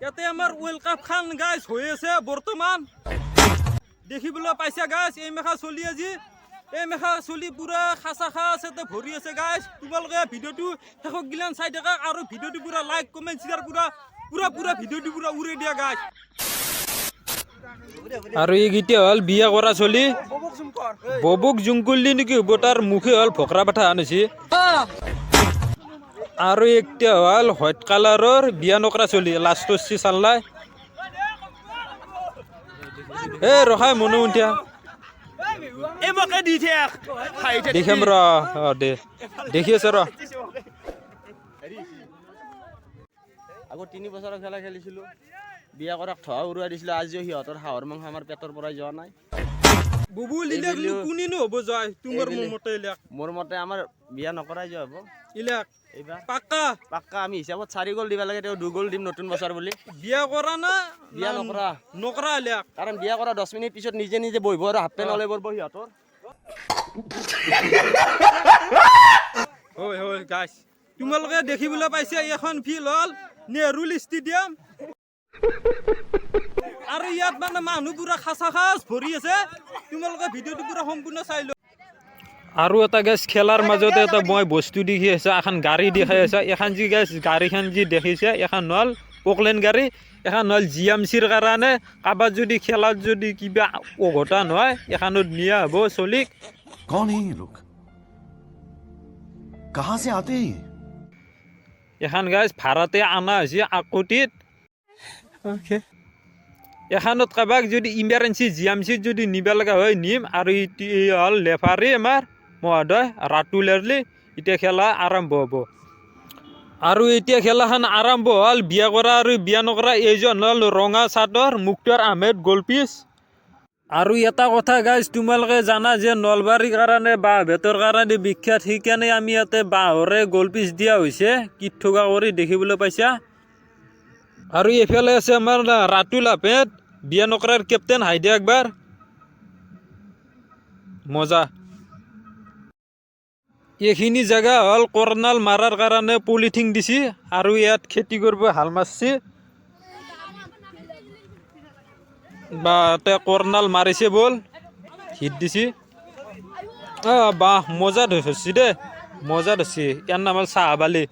ইয়াতে আমাৰ world cup খান গাইছ হৈ আছে বৰ্তমান। দেখিবলৈ পাইছা গাইছ, এই মেখা চলি আজি, এই মেখা চলি পুৰা খাচা খাচ ইয়াতে ভৰি আছে গাইছ। তোমালোকে ভিডিঅ'টো শেষক গিলান চাই থাকা আৰু ভিডিঅ'টো পুৰা লাইক, কমেণ্ট, শ্বেয়াৰ, পুৰা পুৰা পুৰা ভিডিঅ'টো পুৰা উৰাই দিয়া গাইছ। আৰু এইকেইটা হ'ল বিয়া কৰা চলি। ববুক জুংকুলি নেকি হ'ব, তাৰ মুখে হ'ল ভকৰা পাঠা আনিছে। আৰু একটা হ'ল হোৱাইট কালাৰৰ বিয়া নকৰা চলি, লাষ্টৰ চি চাল্লাই। এ ৰখাই মনো উঠিয়া। দেখিম ৰ, অ দে, দেখি আছে ৰ। আগত 3 বছৰৰ খেলা খেলিছিলোঁ, বিয়া কৰাক ধোৱা উৰুৱাই দিছিলোঁ। আজিও সিহঁতৰ হাঁহৰ মাংস আমাৰ পেটৰ পৰাই যোৱা নাই। বুবু লিলেক। কোনিনো হ'ব জয় তোমাৰ মতে ইলাক? মোৰ মতে আমাৰ বিয়া নকৰাই যোৱা হ'ব। ইলাক? এইবাৰ। পাক্কা? পাক্কা। আমি হিচাপত চাৰি গ'ল দিব লাগে, তেওঁ দুগ'ল দিম নতুন বছৰ বুলি। বিয়া কৰা না? বিয়া নকৰা। নকৰা ইলাক? কাৰণ বিয়া কৰা 10 মিনিট পিছত নিজে নিজে বহিব আৰু হাফ পেণ্ট ওলাই পৰিব সিহঁতৰ। হয় হয় গাইছ, তোমালোকে দেখিবলৈ পাইছে, এইখন ফিল্ড হ'ল নেহৰু ষ্টেডিয়াম আৰু ইয়াত মানে মানুহ পুৰা খাচা খাচ ভৰি আছে। তোমালোকে ভিডিঅ'টো পুৰা সম্পূৰ্ণ চাই লোৱা। আৰু এটা গাইছ, খেলাৰ মাজতে এটা মই বস্তু দেখি আছে, এখন গাড়ী দেখাই আছে। এখন যি গাইছ, গাড়ীখন যি দেখিছে, এখন হ'ল পকলেন গাড়ী। এখন হ'ল জি এম চিৰ কাৰণে, কাৰোবাৰ যদি খেলাত যদি কিবা অঘটন হয়, এখনত নিয়া হ'ব চলিক। कौन है ये लोग? कहां से आते हैं ये? এখন গাইছ ভাড়াতে আনা হৈছে আকতিত। এখানত কাৰোবাক যদি ইমাৰ্জেঞ্চি জি এম চিত যদি নিব লগা হয়, নিম। আৰু ইটো এই হ'ল লেফাৰী আমাৰ মহোদয় ৰাতুল এৰলি। এতিয়া খেলা আৰম্ভ হ'ব আৰু এতিয়া খেলাখন আৰম্ভ হ'ল, বিয়া কৰা আৰু বিয়া নকৰা। এইজন হ'ল ৰঙা চাদৰ মুক্তাৰ আহমেদ, গলপিচ। আৰু এটা কথা গাইজ, তোমালোকে জানা যে নলবাৰীৰ কাৰণে বাঁহ বেতৰ কাৰণে বিখ্যাত। সেইকাৰণে আমি ইয়াতে বাঁহৰে গলপিচ দিয়া হৈছে, কীট থকা কৰি দেখিবলৈ পাইছা। আৰু এইফালে আছে আমাৰ ৰাতুল আহমেদ, বিয়া নকৰাৰ কেপ্টেইন। হাইদে একবাৰ, মজা। এইখিনি জেগা হ'ল কৰ্ণাল মাৰাৰ কাৰণে পলিথিন দিছি আৰু ইয়াত খেতি কৰিব হাল মাৰছি বা তে কৰ্ণাল মাৰিছে, বল হিট দিছি। বাহ, মজা ধৰছি দে, মজা ধৰছি। ইয়াৰ নাম হ'ল চাহাব আলী,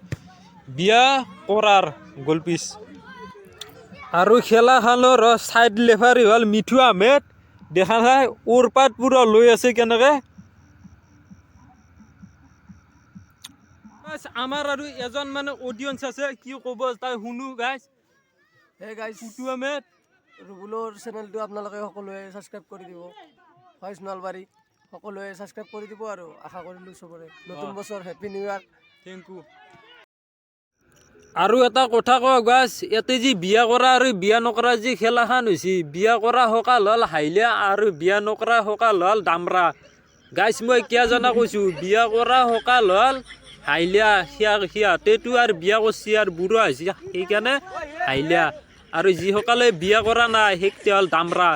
বিয়া কৰাৰ গলপিচ। আৰু খেলাখনৰ ছাইড লেফাৰী হ'ল মিঠু আহমেদ। দেখা নাই ওৰপাত পুৰা লৈ আছে কেনেকে। আমাৰ আৰু এজন মানে অডিয়েঞ্চ আছে, কি ক'ব তাই শুনো গাইছ। হে গাইছ। পুটু আহমেদ। ৰুবুলৰ চেনেলটো আপোনালোকে সকলোৱে ছাবস্ক্ৰাইব কৰি দিব। ভইচ নলবাৰী সকলোৱে ছাবস্ক্ৰাইব কৰি দিব আৰু আশা কৰিলোঁ চবৰে নতুন বছৰ happy new year. Thank you. আৰু এটা কথা কওঁ গাছ, ইয়াতে যি বিয়া কৰা আৰু বিয়া নকৰা যি খেলাখন হৈছে, বিয়া কৰা সকাল হ'ল হাইলীয়া আৰু বিয়া নকৰা সকাল হ'ল দামৰা। গাইছ, মই কিয় জনা কৈছোঁ, বিয়া কৰা সকাল হ'ল হাইলীয়া, সিহঁতেতো আৰু বিয়া কৰছি আৰু বুঢ়া হৈছে, সেইকাৰণে হাইলীয়া। আৰু যিসকলে বিয়া কৰা নাই, সেইকেইটা হ'ল দামৰা।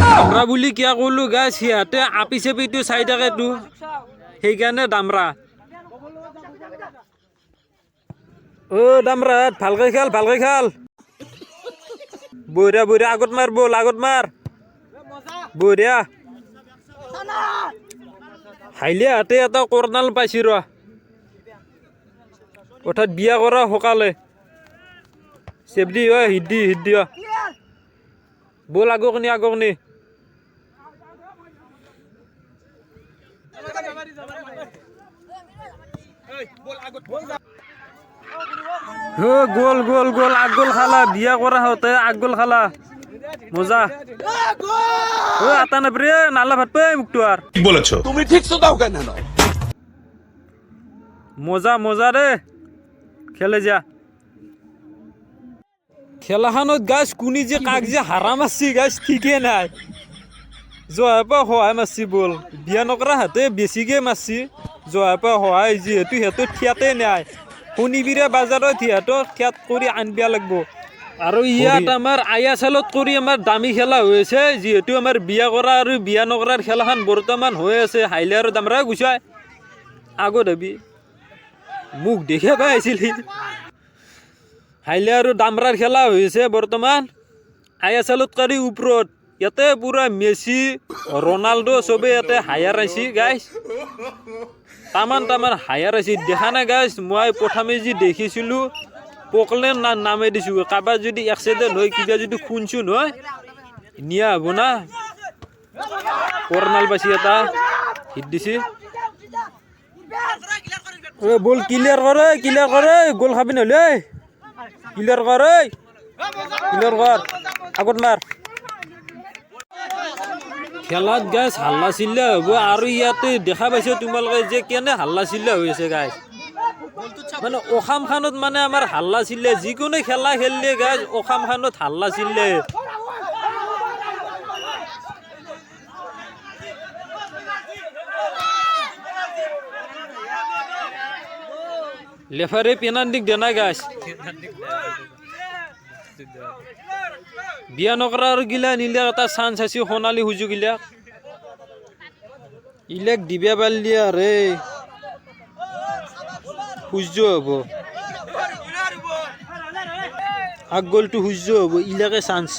দামৰা বুলি কিয় ক'লো গাইছ, সিহঁতে আপি চাপিটো চাই থাকেতো, সেইকাৰণে দামৰা। অ' দামৰা, ভালকে খেল, ভালকে খেল। বঢ়িয়া বঢ়িয়া, আগত মাৰ, বল আগত মাৰ, বঢ়িয়া। হাইলীয়া হাতে এটা কৰ্ণাল পাইছি ৰ, অৰ্থাৎ বিয়া কৰা সকালে চেপদি অ হিট দি, হিট দি। বল আগক নি, আগক নি। গোল গোল গোল, আগল খালা, বিয়া কৰা হতে আগল খালা, মজা। ও আতা নাপৰে নালা ভাত পাই মুখটো আৰ। ঠিক বলেছো। তুমি ঠিক তো দাও কেন? মজা মজা ৰে, খেলে যা। খেলাখনত গাছ কোনি যে কাক যে হাৰা মাৰছি গাছ, ঠিকে নাই। যোৱাৰ পৰা সহায় মাৰছি বল, বিয়া নকৰা হাতে বেছিকে মাৰছি। যোৱাৰ পৰা সহায় যিহেতু সিহঁতৰ থিয়াতে নাই, শনিবীৰে বাজাৰত সিহঁতৰ থিয়াত কৰি আনবিয়া লাগব। আৰু ইয়াত আমাৰ আয়া চেলত কৰি আমাৰ দামী খেলা হৈ আছে, যিহেতু আমাৰ বিয়া কৰা আৰু বিয়া নকৰাৰ খেলাখন বৰ্তমান হৈ আছে। হাইলে আৰু দামৰা গুচাই আগত হবি, মোক দেখে পাই আহিছিল সি। হাইলে আৰু দামৰাৰ খেলা হৈছে বৰ্তমান I S এলত কৰি ওপৰত। ইয়াতে পুৰা মেচি, ৰনাল্ডো চবে ইয়াতে হায়াৰ আহিছে গাইছ, তামান তামান হায়াৰ আহিছে। দেখা নাই গাইছ, মই প্ৰথমে যি দেখিছিলোঁ পকলেন নামে দিছোঁ। কাৰোবাৰ যদি এক্সিডেণ্ট হয়, কিবা যদি খুন চুন হয়, নিয়া হ'ব না। কৰ্ণাল পাইছি এটা হিট দিছি। বল ক্লিয়াৰ কৰে, ক্লিয়াৰ কৰে, গ'ল খাবি নহ'লে। ক্লিয়াৰ কৰ, ক্লিয়াৰ কৰ, আগত মাৰ। খেলাত গাইছ হাল্লা চিল্লা হ'ব। আৰু ইয়াতে দেখা পাইছো তোমালোকে যে কেনে হাল্লা চিল্লা হৈ আছে গাইছ। মানে অসমখনত মানে আমাৰ হাল্লা চিল্লা, যিকোনো খেলা খেলিলে গাইছ অসমখনত হাল্লা চিল্লা। লেফাৰে পেনান্টিক দেনা গাইছ। বিয়া নকৰাৰ গিলা নিলে এটা চান্স আছে, সোণালী সুযোগ ইলাক ইলাক দিবা পাৰিলে আৰে সূৰ্য হ'ব, আগ গ'লটো সূৰ্য হ'ব, ইলাকে চান্স।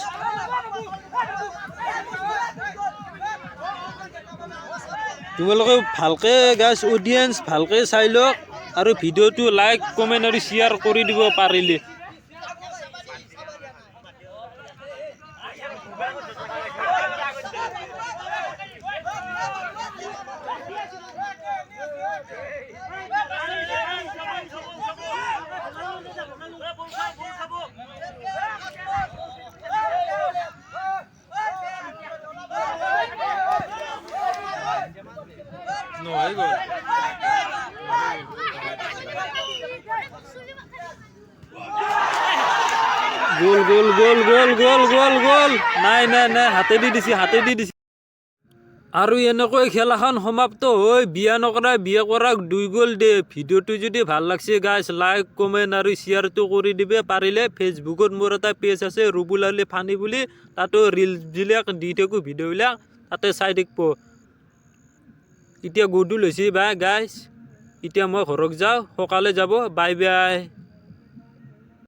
তোমালোকে ভালকে গাইছ অডিয়েঞ্চ ভালকে চাই লওক আৰু ভিডিঅ'টো লাইক, কমেণ্ট আৰু শ্বেয়াৰ কৰি দিব পাৰিলে। গোল গোল গোল গোল গোল গোল গোল, নাই নাই নাই, হাতে দি দিছি, হাতে দি দিছি। আৰু এনেকৈ খেলাখন সমাপ্ত হৈ বিয়া নকৰা বিয়া কৰাক 2 গ'ল দিয়ে। ভিডিঅ'টো যদি ভাল লাগছে গাইছ লাইক, কমেণ্ট আৰু শ্বেয়াৰটো কৰি দিবে পাৰিলে। ফেচবুকত মোৰ এটা পেজ আছে ৰুবুল আলী ফানী বুলি, তাতো ৰিলছবিলাক দি থাকোঁ, ভিডিঅ'বিলাক তাতে চাই থাকিব। এতিয়া গধূলি হৈছে বাই গাইছ, এতিয়া মই ঘৰত যাওঁ, সকালে যাব। Bye bye.